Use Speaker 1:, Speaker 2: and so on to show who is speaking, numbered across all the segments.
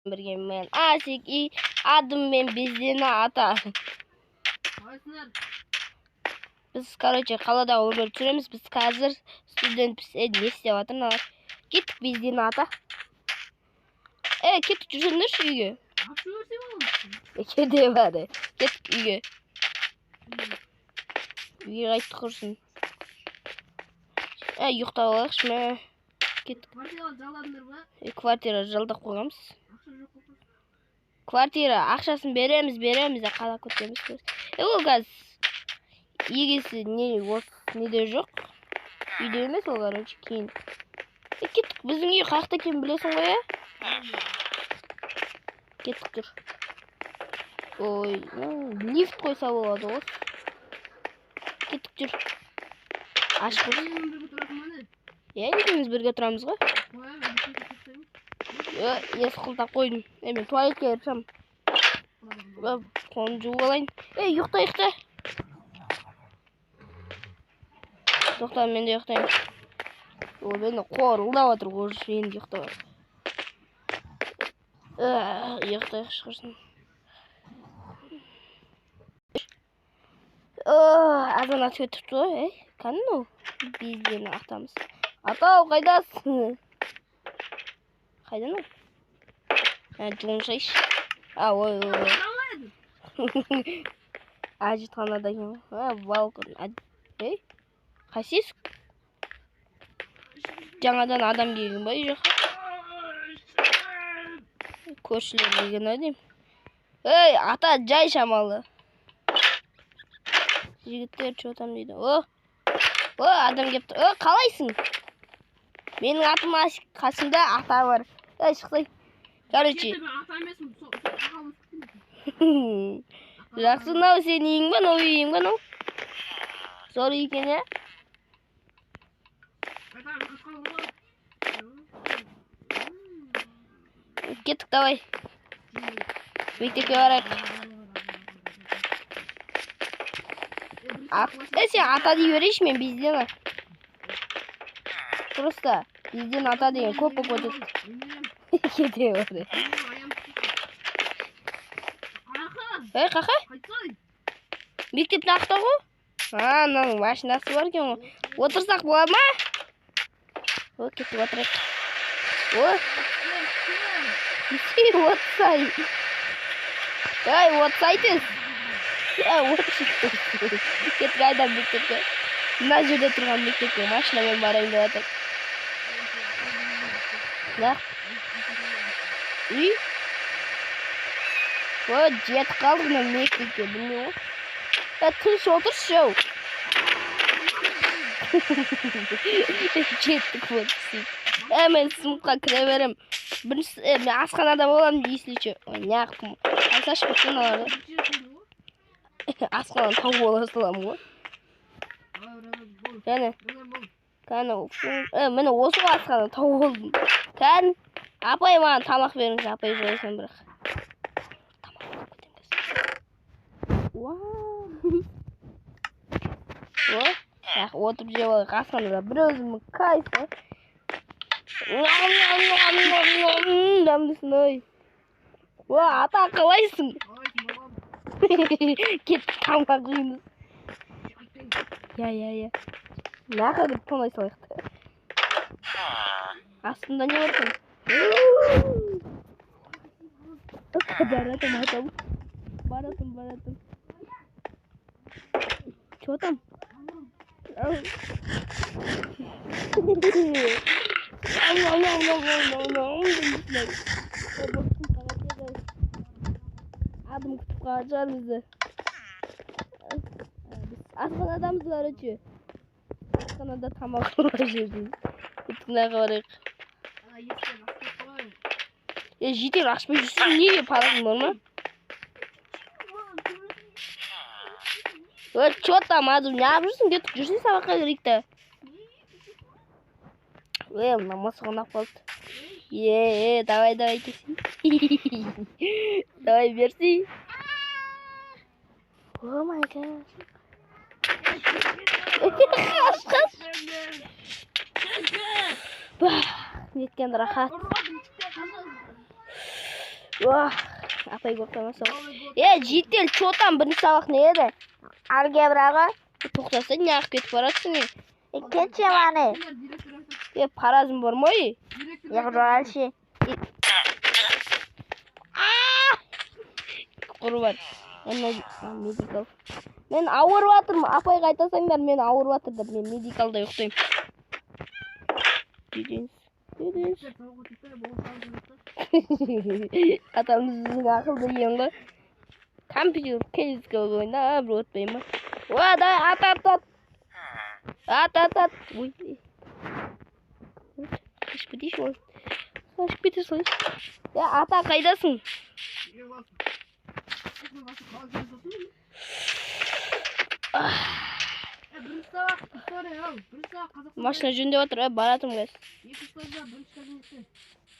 Speaker 1: Бірге мен Асик и Адым мен Бездена ата.
Speaker 2: Қалайсыңдар?
Speaker 1: Біз, короче, қалада өмір сүреміз. Біз қазір студентпіз. Не істеп жатыр мыналар? Кеттік, Бездена ата. Кеттік, жүрсеңдерші үйге.
Speaker 2: Ақша берсем болады.
Speaker 1: Кете бәрі. Кеттік үйге. Үйге қайттық құрсын. Ұйықтап алайықшы, мә. Кеттік.
Speaker 2: Квартира жалдадыңдар ба?
Speaker 1: Квартира жалдап қойғанбыз.
Speaker 2: Ақша жоқ қой.
Speaker 1: Квартира ақшасын береміз, береміз де қала көтереміз. Ол қазір егесі не осы неде жоқ. Үйде емес ол, короче, кейін. Кеттік, біздің үй қаяқта екенін білесің ғой, ә? Кеттік, жүр. Ой, лифт қойса болады ғой. Кеттік, жүр. Ашық болсын.
Speaker 2: Екеуміз бірге тұрасың ба не?
Speaker 1: Иә, екеуміз бірге тұрамыз ғой.
Speaker 2: Қоямын, мен бірге тұрсам.
Speaker 1: Есік құлыптап қойдым. Мен туалетке кіріп шығамын. Қолымды жуып алайын. Ұйықта, ұйықта. Тоқта, мен де ұйықтаймын. Ой, мені қорылдап жатыр, уже енді ұйықтап жатыр. Ұйықтайықшы құрсын. Азан атып кетіпті ғой, ей, кәні мынау? Бездені ақтамыз. Атау, қайдасың? Қайда мынау? Жуынсайшы. Ой, ой, ой. Әжетханада екен ғой. Балкон. Ей, қайсы есік? Жаңадан адам келген ба үй жаққа? Көршілер келген ау деймін. Ей, ата, жай шамалы. Жігіттер, чё там дейді. О, о, адам келіпті. О, қалайсың? Менің атым Асик, қасымда ата бар. Ей, шықсай. Короче.
Speaker 2: Кетті, мен ата емеспін, аға болып кеттім.
Speaker 1: Жақсы, мынау сенің үйің ба, мынау үйің ба, мынау? Зор үй екен, иә? Кеттік, давай. Мектепке барайық. Сен ата дей берейінші, мен Бездена. Просто Безден ата деген көп болып кетеді. Кете берді. Ей, қақа? Мектептің ақта ғой? Мынаның машинасы бар екен ғой. Отырсақ бола ма? О, кетіп отырайық. О! Отырсай. Ей, отырсай тез. Ей, отыршы. Кеттік, айдап мектепке. Мына жерде тұрған мектепке машинамен барайын деп жатыр. Да? Үй? О, жетіп қалдық мына мектепке, білмеймін ғой. Тыныш отыршы, ау. Жеттік вот, сөйтіп. Мен сыныпқа кіре беремін. Бірінші, мен асханада боламын, если чё. Ой, неғып қайсашы біткен аларды. Асхананы тауып ала саламын ғой. Кәне, кәне, міне осы ғой асхананы тауып алдым. Кәне, апай маған тамақ беріңіз, апай жайсам бірақ. Тамақ алып кетемін қазір. Уау. О, отырып жеп алайық асханада бір өзім кайф қой. Дәмдісің, ой. Уа, ата, қалайсың? Кеттік, тамақ жейміз. Я, я, я. Нақы деп тонай салайық та. Астында не бар екен? Баратым, атам. Баратым, баратым. Чё там? Адым күтіп қалған шығар бізді. Біз асханадамыз, короче. Асханада тамақ жейміз. Кеттік, мына жаққа барайық. Жетер, ашпай жүрсің, неге парағың бар ма? Чё там, Адым, неғып жүрсің? Кеттік, жүрсің, сабаққа кірейік та. Мына мысық ұнап қалды. Давай, давай, кесей. Давай, берсей. О май гад. Қаш, қаш. Неткен рахат. Уah, апай көріп қоймаса. Е, житель, чё там, бірінші сабақ не еді? Алгебраға. Тоқтаса, неғып кетіп баратсың, е? Е, кетші мане. Е, паразым бар ма, е? Е, Құрбан. Медикал. Мен ауырып жатырмын. Апайға айтасаңдар, мен ауырып жатыр деп. Мен медикалда ұйықтаймын. Дедеңіз. Дедеңіз. Атамыз біздің ақылды екен ғой. Компьютер кезге ойнап бір өтпей ма? Ой, давай, ат, ат, ат. Ат, ат, ат. Ой. Қашып кетейінші ол. Қашып кете салайыншы. Е, ата, қайдасың? Машина жөндеп жатыр, баратырмын қазір.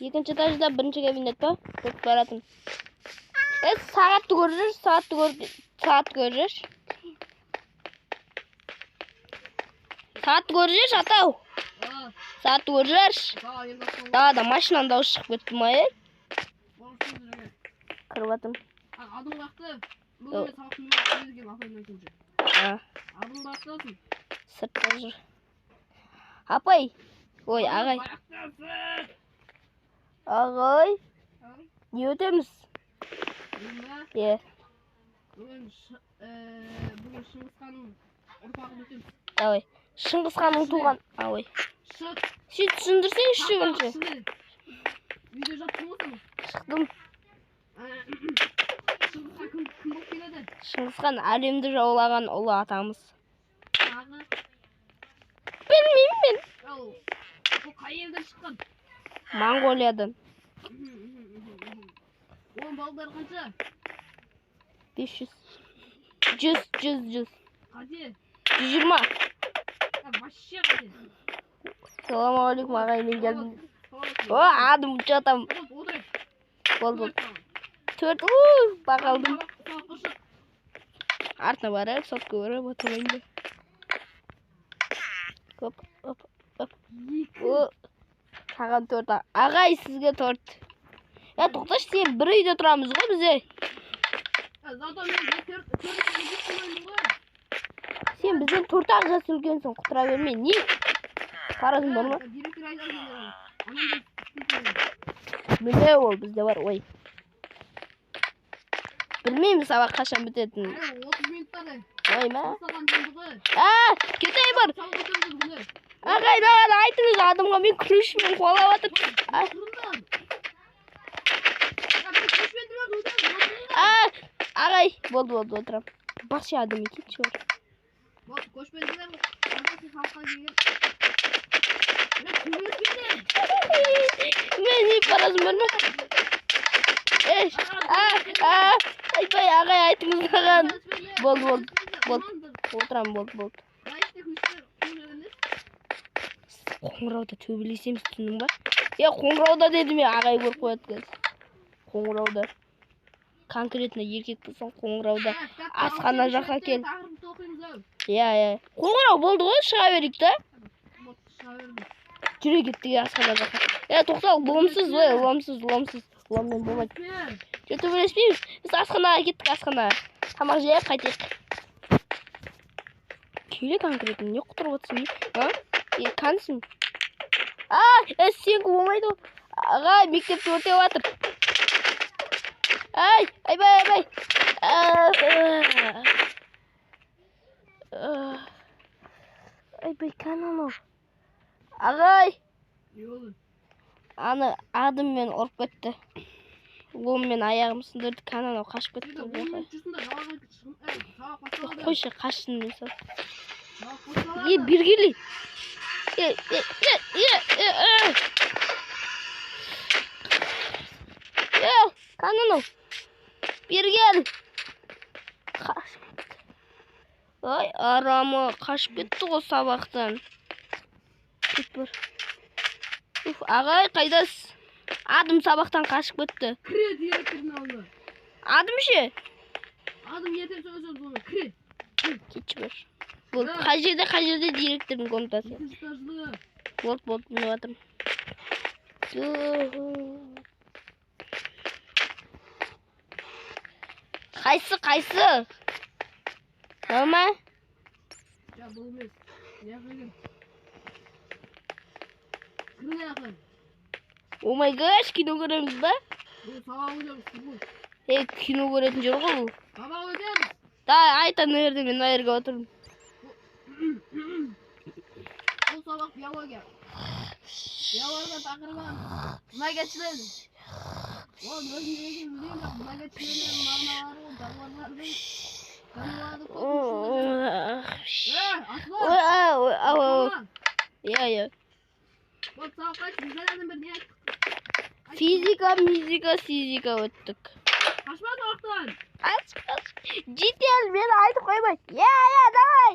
Speaker 1: Екінші этажда бірінші кабинет па? Көп баратырмын. Сағатты көріп жүрші, сағатты көріп, сағатты көріп жүрші. Сағатты көріп жүрші, атау. Сағатты көріп жүрші. Далада машинаның дауысы шығып кетті ма, е? Кіріп жатырмын.
Speaker 2: Адым қақты. Бүгін мен сабақ берген апайдың айтуынша. Адым қақтасың.
Speaker 1: Сыртта жүр. Апай. Ой, ағай. Ағай. Не өтеміз? Е.
Speaker 2: Бүгін Шыңғыс ханның ұрпағын өтеміз.
Speaker 1: Давай. Шыңғыс ханның туған. Ой.
Speaker 2: Шық.
Speaker 1: Сен түсіндірсеңші бірінші.
Speaker 2: Үйде жаттың ғой сен?
Speaker 1: Шықтым.
Speaker 2: Шыңғыс хан кім болып келеді?
Speaker 1: Шыңғыс хан әлемді жаулаған ұлы атамыз.
Speaker 2: Тағы?
Speaker 1: Білмеймін мен.
Speaker 2: Ол қай елден шыққан?
Speaker 1: Моңғолиядан.
Speaker 2: Оның балдары қанша?
Speaker 1: 500. 100, 100, 100.
Speaker 2: Қате.
Speaker 1: 120.
Speaker 2: Вообще қате.
Speaker 1: Саламалейкум, ағай, мен келдім. О, адым жатам. Болды, болды. 4, бақалдым. Артына барып, сотка көріп, отырайын да. Оп, оп, оп. О, саған 4. Ағай, сізге 4. Е, тоқташы, сен бір үйде тұрамыз ғой бізде.
Speaker 2: Зато мен 4 ғой.
Speaker 1: Сен бізден 4-ақ жас үлкенсің, құтыра берме. Не? Паразың бар ма?
Speaker 2: Директор айтады.
Speaker 1: Міне ол бізде бар, ой. Білмеймін сабақ қашан бітетінін.
Speaker 2: 30 минуттары.
Speaker 1: Ой, ма? Кетейін бар. Ағай, маған айтыңыз, адамға мен ключмен қуалап жатыр. Ағай, болды, болды, отырам. Басшы адам екен, чё?
Speaker 2: Көшпенділер қазақи халыққа келген.
Speaker 1: Мен не паразым бар ма? Еш, айтпай, ағай, айтыңыз маған. Болды, болды, болды. Отырам, болды, болды. Қоңырауда төбелесеміз, түсіндің ба? Е, қоңырауда дедім мен, ағай көріп қояды қазір. Қоңырауда. Конкретно еркек болсаң қоңырауда. Асхана жаққа кел. Иә, иә. Қоңырау болды ғой, шыға берейік та. Жүре кеттік асхана жаққа. Е, тоқта, ломсыз, ой, ломсыз, ломсыз. Ломмен болмайды. Жоқ, төбелеспейміз. Біз асханаға кеттік, асханаға. Тамақ жейік, қайтайық. Келе конкретно, не құтырып отырсың, не? А? Е, қансың? А, сенікі болмайды ғой. Ағай, мектепті өртеп жатыр. Ай, айбай, айбай. Айбай, кән анау. Ағай.
Speaker 2: Не болды?
Speaker 1: Аны адыммен ұрып кетті. Ломмен аяғым сындырды, кән анау қашып кетті. Қойшы, қашсын мен сал. Е, бергелі. Е, е, е, е, е, е. Е, кән анау. Бергел. Қашып кетті. Ой, арамы, қашып кетті ғой сабақтан. Кет бар. Уф, ағай, қайдасыз? Адым сабақтан қашып кетті.
Speaker 2: Кіре директордың алдына.
Speaker 1: Адым ше?
Speaker 2: Адым ертең сөйлесеміз онымен. Кіре.
Speaker 1: Кетші бар. Болды, қай жерде, қай жерде директордың комнатасы?
Speaker 2: Екінші этажда.
Speaker 1: Болды, болды, мініп жатырмын. Қайсы, қайсы? Мынау ма?
Speaker 2: Жоқ, бұл емес. Не қылдың? Кір жақын.
Speaker 1: Oh my gosh, кино көреміз ба?
Speaker 2: Бұл сабақ өтеміз, бұл.
Speaker 1: Ей, кино көретін жер ғой бұл.
Speaker 2: Сабақ өтеміз.
Speaker 1: Давай, айт ана жерде, мен мына жерге отырмын.
Speaker 2: Бұл сабақ биология. Биология тақырыбы многочлен. Ол өзім не екенін білмеймін, бірақ многочленнің мағыналары ол жануарлардың жануарларды көп мүшелері. Е, Аслан!
Speaker 1: Ой, ау, ау, ау.
Speaker 2: Аслан!
Speaker 1: Иә, иә.
Speaker 2: Болды, сабақ қайсы? Біз жаңадан бері не айттық?
Speaker 1: Физика, мизика, физика өттік.
Speaker 2: Қашма сабақтан!
Speaker 1: Қаш, қаш. Житель, мені айтып қоймай. Иә, иә, давай.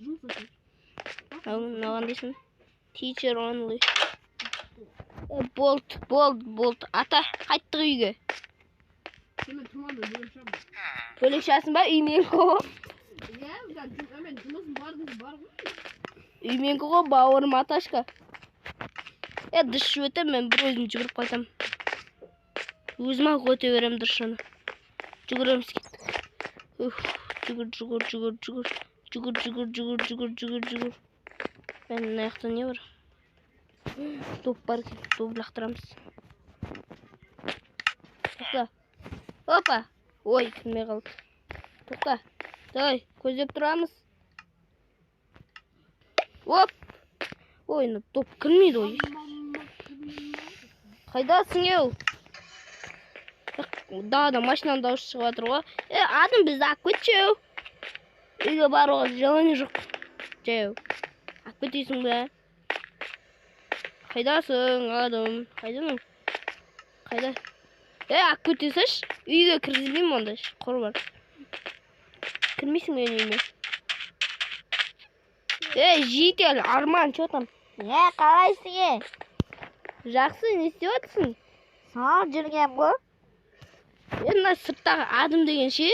Speaker 2: Жұмыс істе.
Speaker 1: Мынаған дейсің. Teacher only. Болды, болды, болды. Ата, қайттық үйге.
Speaker 2: Сенімен тұрмадым, бөлек шығамын.
Speaker 1: Бөлек шығасың ба? Үй менікі ғой.
Speaker 2: Иә, мен жұмысым бар десе бар ғой.
Speaker 1: Үй менікі ғой, бауырым, аташка. Е, дышып өтем, мен бір өзім жүгіріп қайтам. Өзім ақ өте беремін дышыны. Жүгіреміз, кеттік. Уф, жүгір, жүгір, жүгір, жүгір. Жүгір, жүгір, жүгір, жүгір, жүгір, жүгір. Мен мына жақта не бар? Доп бар екен, доп лақтырамыз. Тоқта. Опа! Ой, кірмей қалды. Тоқта. Давай, көздеп тұрамыз. Оп! Ой, мына доп кірмейді ғой. Қайдасың, еу? Далада машинаның дауысы шығып жатыр ғой. Е, адам бізді алып кетші, еу. Үйге баруға желание жоқ. Жаяу. Алып кетесің бе? Қайдасың, адам? Қайда? Қайда? Е, алып кете салшы. Үйге кіргізбеймін онда. Құр бар. Кірмейсің менің үйіме. Ей, житель, Арман, че там?
Speaker 3: Е, қалайсың, е?
Speaker 1: Жақсы, не істеп жатырсың?
Speaker 3: Сау жүргем ғой.
Speaker 1: Е, мына сырттағы адам деген ше?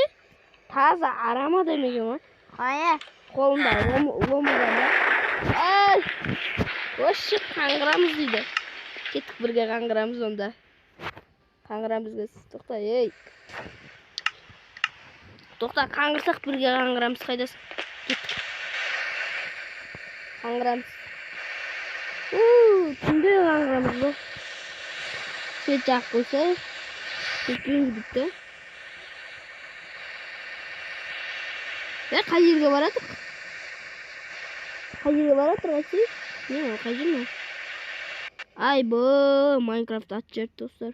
Speaker 1: Таза арам адам екен ғой.
Speaker 3: Қая?
Speaker 1: Қолында ломы бар да. Ай! Осы қаңғырамыз дейді. Кеттік, бірге қаңғырамыз онда. Қаңғырамыз қазір. Тоқта, ей. Тоқта, қаңғырсақ бірге қаңғырамыз. Қайдасың? Кеттік. Қаңғырамыз. Түнде қаңғырамыз ғой. Свет жағып қойса, кетпейміз бітті. Е, қай жерге баратырық? Қай жерге баратырық, айтсай? Не, ол қай жер мынау? Ай, бұ, Майнкрафт атып жіберді, достар.